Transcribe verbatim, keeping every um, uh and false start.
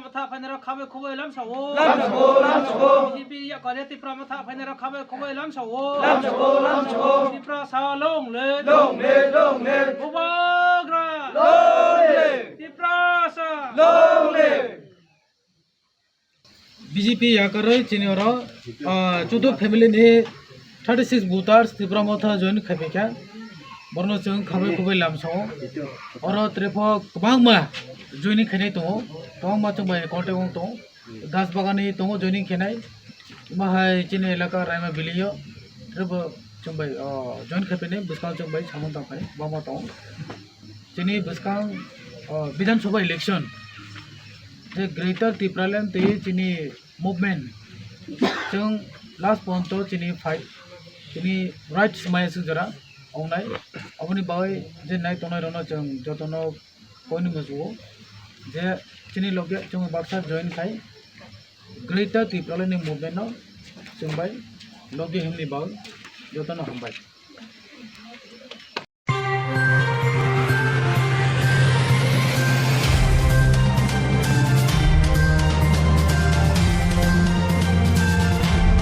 Motha phainai rok khabai khubai lamsao. Lamsao, lamsao. B J P yakar ya Tipra Motha phainai rok khabai khubai lamsao. Lamsao, lamsao. Tiprasa long live. Long live, long live. Bubagra. Long live. Tiprasa. Long live. B J P yakarwi chini oro, ah, chuduk family ni thirty six voters Tipra Motha join khaipaikha. Borno chwng khabai khubai lamsao. Oro trepho kwbangma joining khainai tongo. Kwbangma chwng bai contact wng tongo. Dasbagani tongo joining khainai. Bahai chini elaka Raima village o. Trepho chwng bai, ah, join khaipainai bwskang chwng bai samung tangkhainai. Kwbangma tongo. Chini bwskang, o, Bidhan Sabha election, je Greater Tipraland tei chini movement, chwng last porjonto chini fight, chini rights maya swngjora wngnai. Aboni bagwi je nai tongnai rokno chwng jotono poini muchugo je chini loge chwng baksa join khai Greater Tipraland ni movement no chwng bai loge himni bagwi jotono hambai.